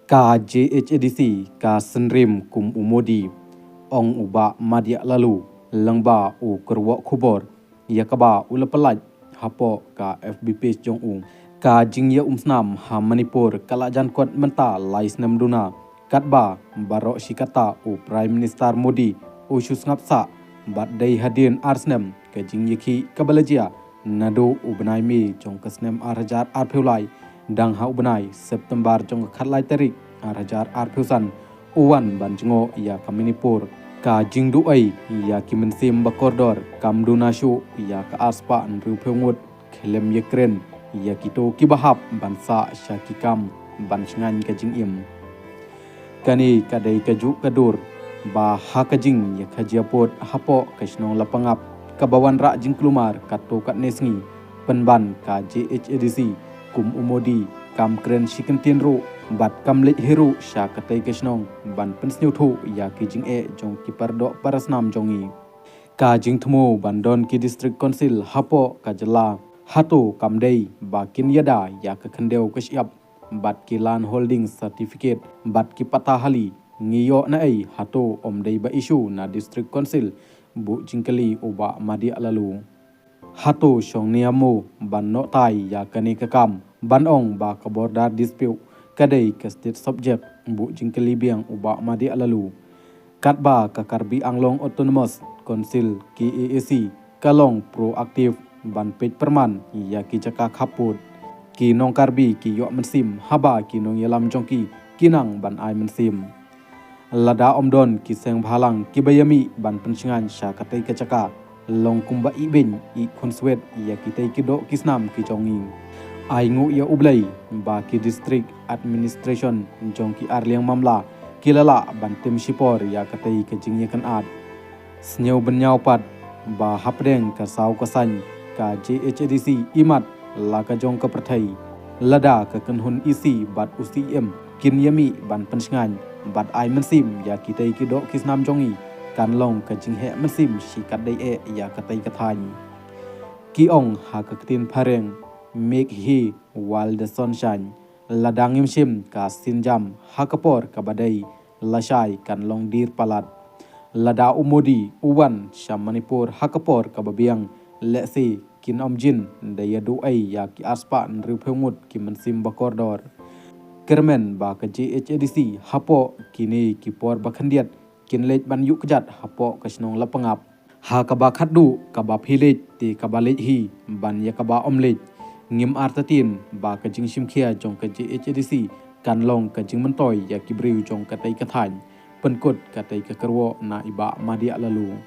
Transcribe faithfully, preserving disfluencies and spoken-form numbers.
Ka J H A D C ka synrim kum u Modi, ong u Bah Madiah Laloo, lyngba u kyrwoh khubor ïa kaba u la pyllait hapoh ka F B page jong u. Ka jingïaumsnam ha Manipur ka la jan kot mynta lai snem duna, katba baroh shi katta u Prime Minister Modi u shu sngap sah, bad dei hadien ar snem ka jingïakhih kaba la jia naduh u bnai May jong ka snem ar hajar arphew lai, dang ha u bnai September jong ka khatlai tarik ar hajar arphew san, u wan ban jngoh ïa ka Manipur. Ka jingduh ei ïa ki mynsiem ba kordor kam duna shuh ïa ka arspah hynriewphew ngut khlem ïakren ïa kito kiba hap ban sah sha ki kam ban shngaiñ ka jingim. Kane ka dei kajuh ka dur ba ha ka jingïakajia pud hapoh ka shnong Lapangap, kaba wanrah jingkulmar katto katne sngi, pynban ka J H A D C kum u Modi kam kren shi kyntien ruh bad kam leit hi ruh sha katei ka shnong ban pynsngewthuh ïa ki jingeh jong ki paradoh parasnam jong ngi. Ka jingthmu ban don ki District Council hapoh ka jylla, hato kam dei ba kin ïada ïa ka khyndew ka shyiap bad ki Land Holding Certificate bad ki patta hali? Ngi ïoh naei, hato ym dei ba issue na District Council? Buh jingkylli u Bah Madiah Laloo. Hato shong niam mo ban noh tai ïa kane ka kam, ban ong ba ka border dispute ka dei ka state subject? Buh jingkylli biang u Bah Madiah Laloo. Katba ka Karbi Anglong Autonomous Council, K A A C, ka long proactive ban peit pyrman ïa ki jaka khappud, ki nong Karbi ki ïoh mynsiem haba ki nongïalam jong ki ki nang ban ai mynsiem. Lada ym don ki seng bhalang kiba ïamih ban pynshngaiñ sha katei ka jaka, long kumba ih beiñ ih khunswet ïa kitei ki doh ki snam ki jong ngi. Ai nguh ïa U Blei ba ki District Administration jong ki arliang mamla ki la lah ban tim shipor ïa katei ka jingïakynad. Sngewbynñiaw pat ba hapdeng ka saw ka saiñ, ka J H A D C imat la ka jong ka pyrthei. Lada ka kynhun E C bad u C E M kin ïamih ban pynshngaiñ bad ai mynsiem ïa kitei ki doh ki snam jong ngi, kan long ka jingheh mynsiem shikatdei eh ïa katei ka thaiñ. Ki ong ha ka ktien phareng, "Make hay while the sun shine." Lada ngim shim ka sienjam ha ka por kaba dei, lashai kan long dier palat. Lada u Modi u wan sha Manipur ha ka por kaba biang, lehse kin ym jin da ïaduh ei ïa ki arspah hynriewphew ngut ki mynsiem ba kordor. Kyrmen ba ka J H A D C hapoh kine ki por ba khyndiat kin leit ban ïuh kjat hapoh ka shnong Lapangap. Ha kaba khatduh, kaba phi leit te kaba leit hi, ban ïa kaba ym leit. Ngim artatien ba ka jingshim khia jong ka J H A D C kan long ka jingmyntoi ïa ki briew jong katei ka thaiñ. Pynkut katei ka kyrwoh na i Bah Madiah Laloo.